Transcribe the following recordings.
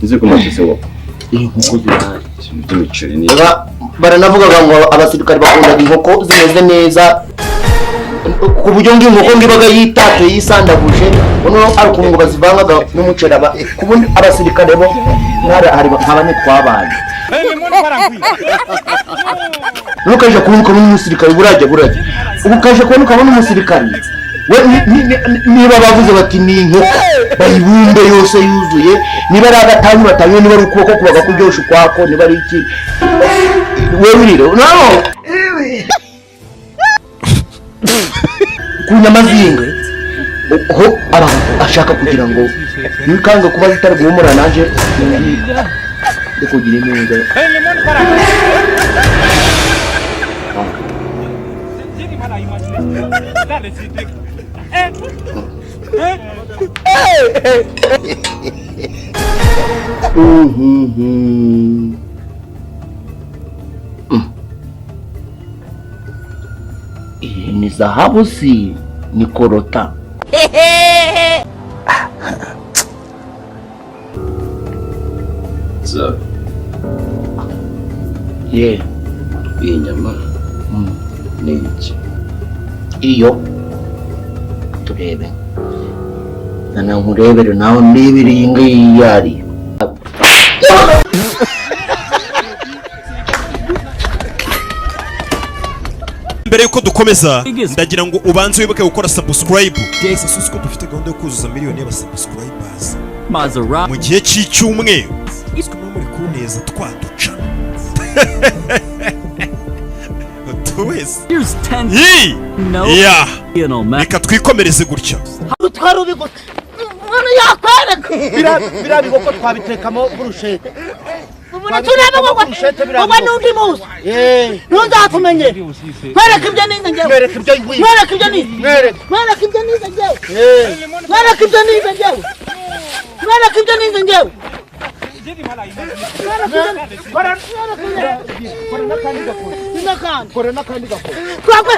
Nzi ko matse inkoko. Inkoko zirahari. Ibintu by'imiceri ni Baranavugaga ngo abasirikare bakundaga inkoko zimeze neza, ku buryo ngo inkoko ngo ibaga yitatuye yisandaguje, noneho ari ukuntu ngo bazivangaga n'umuceri. Ku bundi abasirikare bo hari nka bane twabaye. Ntukaje kubona ukabona umusirikare burajya burajya, ubu ukaje kubona ukabona umusirikare we niba bavuze bati ni inkoko bayibumbe yose yuzuye, niba ari agatanyu batanyu, niba ari ukuboko kubaga kuryoshya ukwako, niba ari iki, we wirire no ku nyama z'ingwe ho aba ashaka kugira ngo ntikanga kuba zitari guhumura. Nanjye ndi kugira intunga. Mhm. Iyi ni zahabu, si ni korota. Zabe. Ye. Iyi nyama ni iki? Iyo turebe nana nkurebere nawe ndebere iyi ngiyi iyo ari yo. Mbere yuko dukomeza, ndagira ngo ubanze wibuke gukora subscribe. Ese uzi ko dufite gahunda yo kuzuza miliyoni y'abasubscribers mu gihe cy'icyumweru? Uzi ko muba muri kuneza twaduca utu wese Yii! Ya, reka twikomereze gutya. Umuntu yakwereka. Biriya bigoko twabitekamo burushete. Ubu turebe wowe wowe n'undi munsi ntuzatumenye. Mwereke ibyo nize njyewe. Mwereke ibyo wize. Mwereke ibyo nize. Mwereke. Mwereke ibyo nize njyewe. Mwereke ibyo nize njyewe. Mwereke ibyo nize njyewe. Kora n'akandi gakora. N'akandi. Kora n'akandi gakora. Twakwe.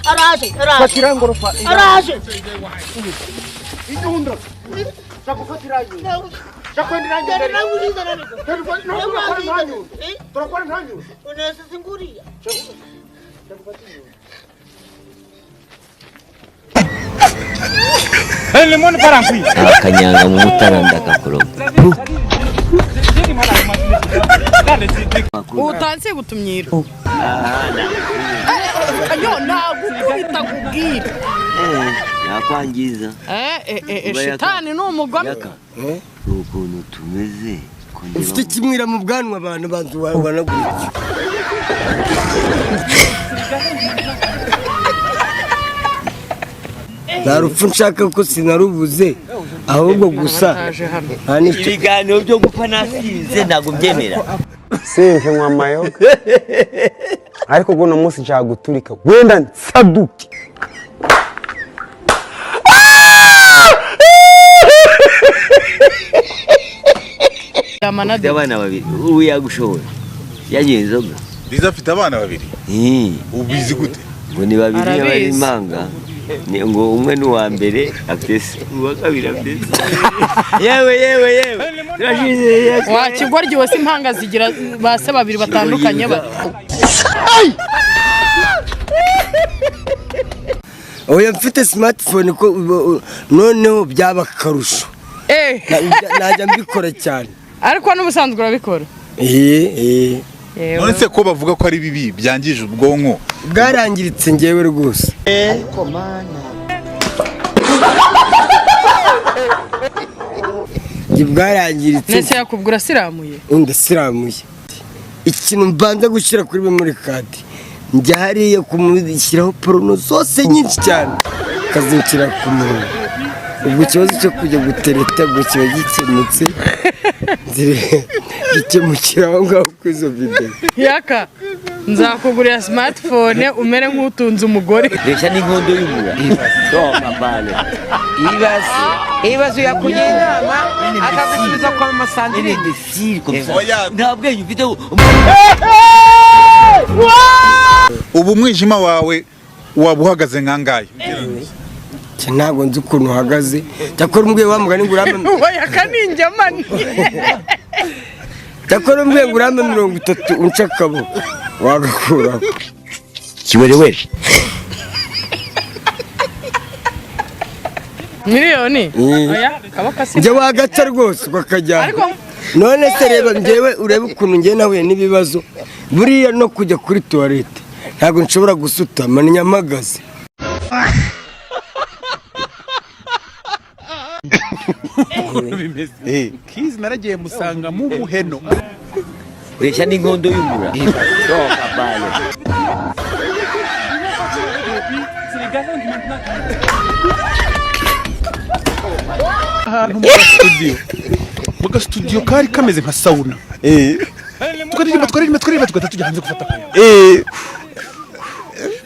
Araje, araje. Fatira ngorofa. Araje. Inyundo. Shakufatira inyundo. Shakwendera Dore inyundo. nawe urizana. Turakora ntanyundo. Turakora ntanyundo. Unasize inguriya. Akanyanga mu mutara ndakakoroga. Utansiye gutumyira kanyo, nagukubita kubwira. Yakwangiza. Shitani ni umugome. Yaka ukuntu tumeze. Ufite ikimwira mu bwanwa, abantu banzu wanaguritse. Nta rupfu nshaka ko sinarubuze, ahubwo gusa nta n'icyo. Ibiganiro byo gupfa nasinze ntabwo mbyemera. Sinkinywa amayoga, ariko guno munsi nshaka guturika wenda nsaduke. Ufite abana babiri, ubu yagushobora yanyoye inzoga. Liza afite abana babiri? Ubizi gute? Ngo ni babiri Arabizi. bari impanga. Ngo umwe ni uwa mbere afite se, uwa kabiri afite se. Yewe yewe yewe, turashize. Wa kigoryi we, si impanga zigira ba se babiri batandukanye ba Oya, mfite smartphone ko noneho byaba akarusho. Najya mbikora cyane. Ariko n'ubusanzwe urabikora? Eh. Yewe. None se ko bavuga ko ari bibi byangije ubwonko? Bwarangiritse ngewe rwose. Ariko mana. Njye bwarangiritse. Nese yakubwira urasiramuye? Ndasiramuye. Ikintu mbanza gushyira kuri memory card, njya hariya kumushyiraho porono zose nyinshi cyane, kazinshyira ku murongo. Ubwo ikibazo cyo kujya gutereta ubwo kiba gikemutse. Gikemukira aho ngaho kuri izo videwo. Yaka, nzakugurira smartphone umere nk'utunze umugore. Reshya n'inkondo y'umura. Soma bale. Ibaze ibaze uyakugira inama akagusubiza kwa mama Sandrine. Nta bwenge ufite. Ubu umwijima wawe waba uhagaze nkangahe? Ntabwo nzi ukuntu uhagaze, cyakora umbwiye wa mugani ngo urampe. Oya, kaninjyamani. Cyakora umbwiye ngo urampe 30 unca akaboko wagakuraho. Kiwerewere. Miliyoni? Oya, kabaka si. Njye wagaca rwose ukakajyana. Ariko None se reba njyewe, urebe ukuntu njyewe nahuye n'ibibazo buriya no kujya kuri tuwarete ntabwo nshobora gusutama, ni nyamagaze. Ukuntu bimeze, Kizi naragiye musanga mu muheno. Reshya n'inkondo y'umura. Soma bale. Ahantu mu gasitudiyo kari kameze nka sauna, tukaririmba tukaririmba tukaririmba, tugahita tujya hanze gufata akayaga,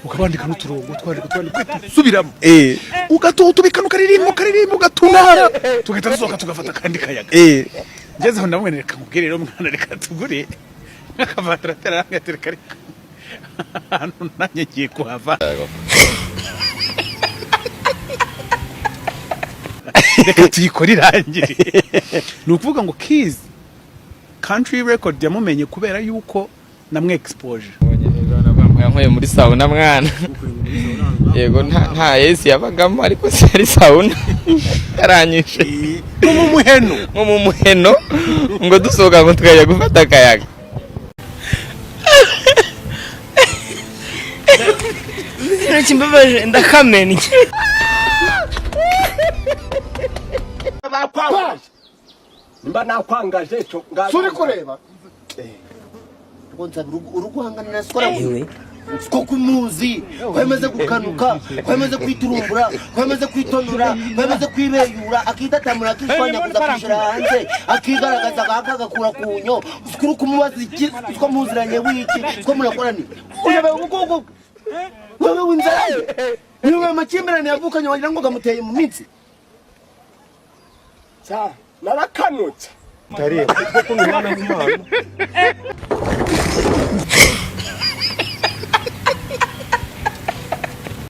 ukabandika n'uturongo twandika twandika subiramo, ugatutubikana ukaririmba ukaririmba ugatunara, tugahita dusohoka tugafata akandi kayaga. Ngeze aho ndamubwira, reka nkubwire rero mwana, reka tugure nk'akavatiratera, arangatereka, reka ahantu nanjye ngiye kuhava, reka tuyikore irangire. Ni ukuvuga ngo Kizi Country Record yamumenye kubera yuko namwexpoje. Yankuye muri sauna mwana. Yego, nta AC yabagamo, ariko si ari sauna yaranyishe nko mu muheno, nko mu muheno, ngo dusohoka ngo tukajya gufata akayaga. Kimbabaje ndakamennye. Mba nakwangaje cyo. Suri kureba ngo nsabira uruguhangana na sikora ko kumuzi kwemeze gukanuka, kwemeze kwiturumbura, kwemeze kwitonora, kwemeze kwibeyura, akitatamura, akishwanyaguza, akishyira hanze, akigaragaza, akagakura ku nyo kuri kumubaza iki ko muziranye wiki ko murakorani uyobewe ubukungu wewe w'inzara niwe amakimbirane yavukanye wagira ngo gamuteye mu minsi. Narakanutse.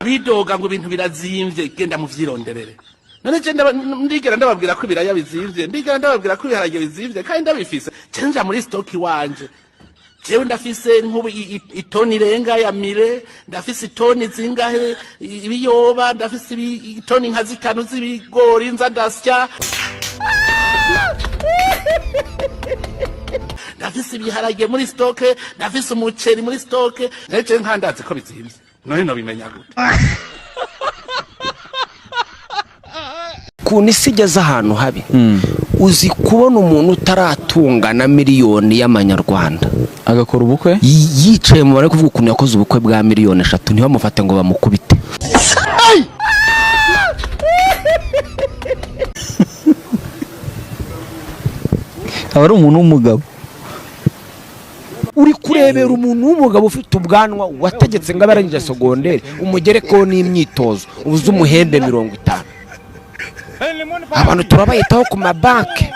Bidoga ngo ibintu birazimvye, genda muvyironderere. None je ndigera ndababwira ko ibiraya bizimvye, ndigera ndababwira ko ibiharage bizimvye kandi ndabifise. Cenja muri stock iwanje, jewe ndafise nk'ubu itoni irenga ya mire, ndafise itoni zingahe ibiyoba, ndafise itoni nka 5 z'ibigori nza ndasya, ndafise ibiharage muri stock, ndafise umuceri muri stock. Nece nkandazi ko bizimvye, none nobimenya gute? Ukuntu isi igeze ahantu habi, uzi kubona umuntu utaratunga na miliyoni y'amanyarwanda agakora ubukwe yicaye mu bari kuvuga ukuntu yakoze ubukwe bwa miliyoni 3, ntibamufate ngo bamukubite. Aba ari umuntu w'umugabo. Uri kurebera umuntu w'umugabo ufite ubwanwa wategetse ngo abe arangije segonderi, umugerekeho n'imyitozo ubuze umuhembe 50. Abantu turabayitaho ku mabanki,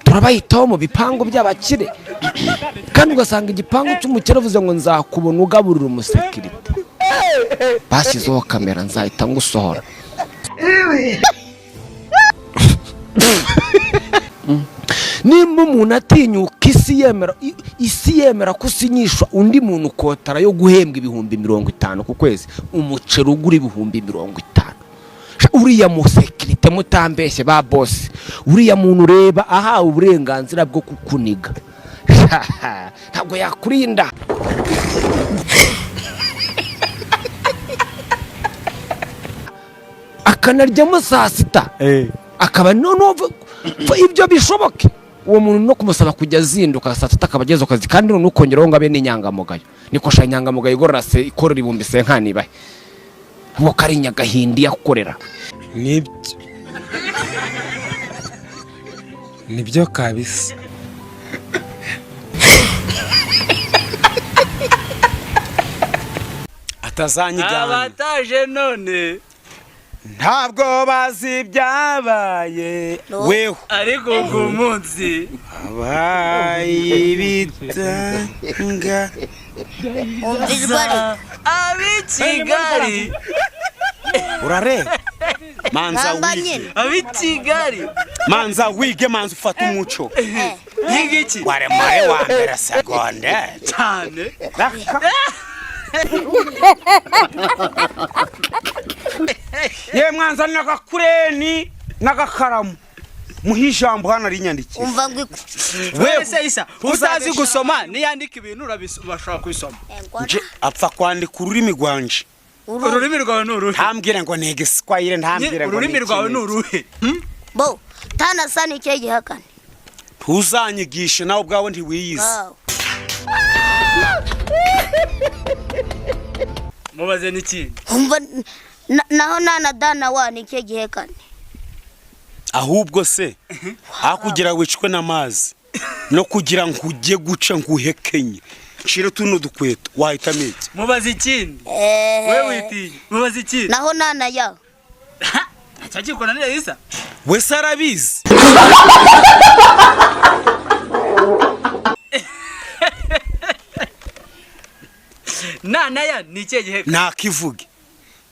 turabayitaho mu bipangu by'abakire, kandi ugasanga igipangu cy'umukire avuze ngo nzakubona ugaburira umusekirite, bashyizeho kamera nzahita ngusohora. Nimba umuntu atinyuka isi yemera, isi yemera ko usinyishwa undi muntu kotara yo guhembwa 50,000 ku kwezi, umuceri ugura 50,000, uriya musekirite mutambeshye ba boss, uriya muntu ureba ahawe uburenganzira bwo kukuniga ntabwo yakurinda. Akanaryamo saa 6 akaba noneho ibyo bishoboke uwo muntu no kumusaba kujya azinduka saa 3 akaba ageze ku kazi, kandi noneho ukongeraho ngo abe n'inyangamugayo. Niko sha inyangamugayo igorora se ikorera ibihumbi senkanibahe, ngo kari nyagahindi yakorera. Nibyo nibyo kabisa. Batazanyigana. Abataje none ntabwo bazi ibyabaye weho. Ariko ku munsi abaye ibitanga. Umva ijwi ariko. Ab'i Kigali. Urareba, manza Namba wige. nyine. Ab'i Kigali. Manza wige, manza ufate umuco. Yiga iki? Wari muri wa mbere segonderi. Cyane. Ye, mwanza n'agakureni n'agakaramu, muhe ijambo hano arinyandikira. Umva ngo Wewe se Isa, utazi gusoma niyandika ibintu urabishobora kubisoma? Nje apfa kwandika ururimi rwanje. Ururimi rwawe ni uruhe? Ntambwire ngo ni igiswahili, ntambwire ngo Ururimi rwawe ni uruhe? Bo tana sa ni ikihe gihakane? Ntuzanyigishe, nawe ubwawe ntiwiyizi. Wow. Mubaze n'ikindi. Umva naho nana dana wa ni ikihe gihekane? Ahubwo se aho kugira wicwe n'amazi no kugira ngo ujye guca ngo uhekenye nshire tuno dukweto, wahitamo iki? Mubaze ikindi. Ehe. Wewe witinya, mubaze ikindi. Naho nana ya. Cyakikunanira Isa? Wese arabizi. Na ya ni ikihe giheka? Ntakivuge.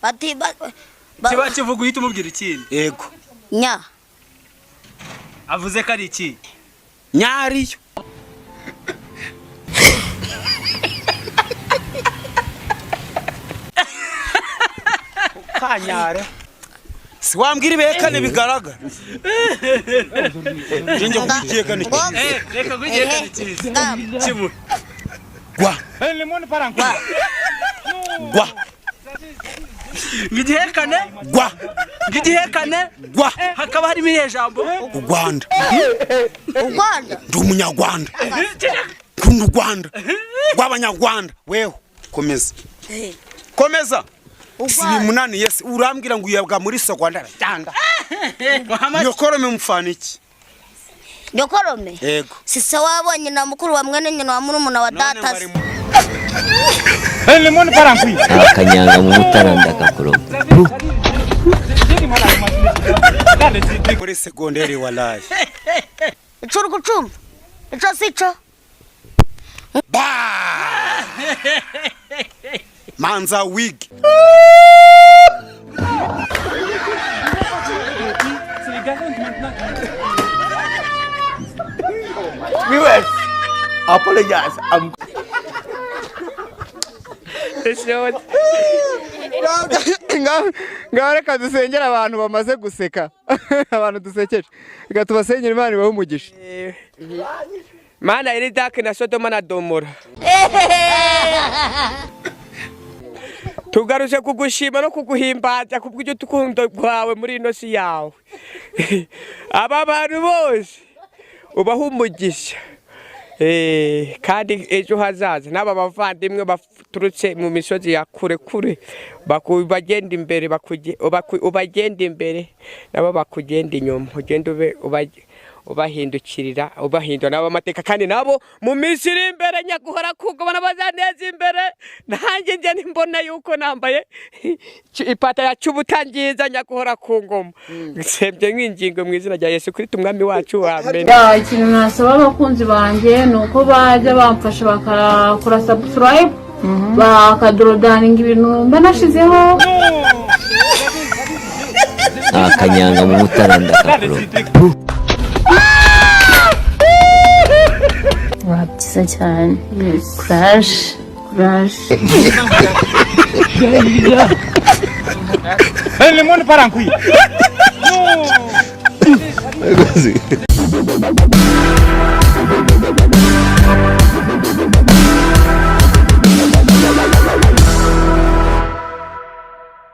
Bati ba, Kiba kivuga uhita umubwira ikindi. Yego. Nya. Avuze ko ari iki? Nyariyo. Kanyare si wambwira ibihekane bigaragara, nje njya kugihekane. Eh, reka kugihekane cyiza. Kimuhe. Gwa gwa. Ngigihekane? Gwa. Ngigihekane? Gwa. Hakaba harimo irihe jambo? U Rwanda. U Rwanda. Ndi umunyarwanda, nkunda u Rwanda rw'abanyarwanda. Weho komeza, komeza. Si bimunani yesi urambwira ngo uyabwa muri sogondara tanda nyokorome mufana iki? Nyokorome. Yego. Sise wabonye na mukuru wa mwene nyina wa murumuna wa data se. Akanyanga mu mutara ndakakuroga. Muri segonderi walayi. Ico uri gucumba ico si co. Manza wig. Viewers, apologize. I'm Ngaho reka dusengere abantu bamaze guseka, abantu dusekeje, reka tubasengere, Imana ibahe umugisha. Mana iri dake na Sodoma na Domora, tugaruje kugushima no kuguhimbaza kubw'urukundo rwawe muri ino si yawe. Aba bantu bose ubaha umugisha. Kandi ejo hazaza n'aba bavandimwe baturutse mu misozi ya kure kure bagenda imbere, ubagenda imbere nabo bakugenda inyuma, ugenda ube ubahindukirira, ubahindura nabo amateka, kandi nabo mu minsi iri imbere nyaguhora kugobana bazaneza imbere. Nanjye njye nimbona yuko nambaye ipataro ya cy'ubutangiza nyaguhora ku ngoma, nsebye nk'ingingo mu izina rya Yesu Kristo umwami wacu, amen. Ya, ikintu nasaba abakunzi banjye ni uko bajya bamfasha bakakora subscribe, bakadorodaninga ibintu mba nashizeho. Akanyanga mu mutara ndakakuroga. Wa, byiza cyane, kuraje, kuraje. Le monde part en couille.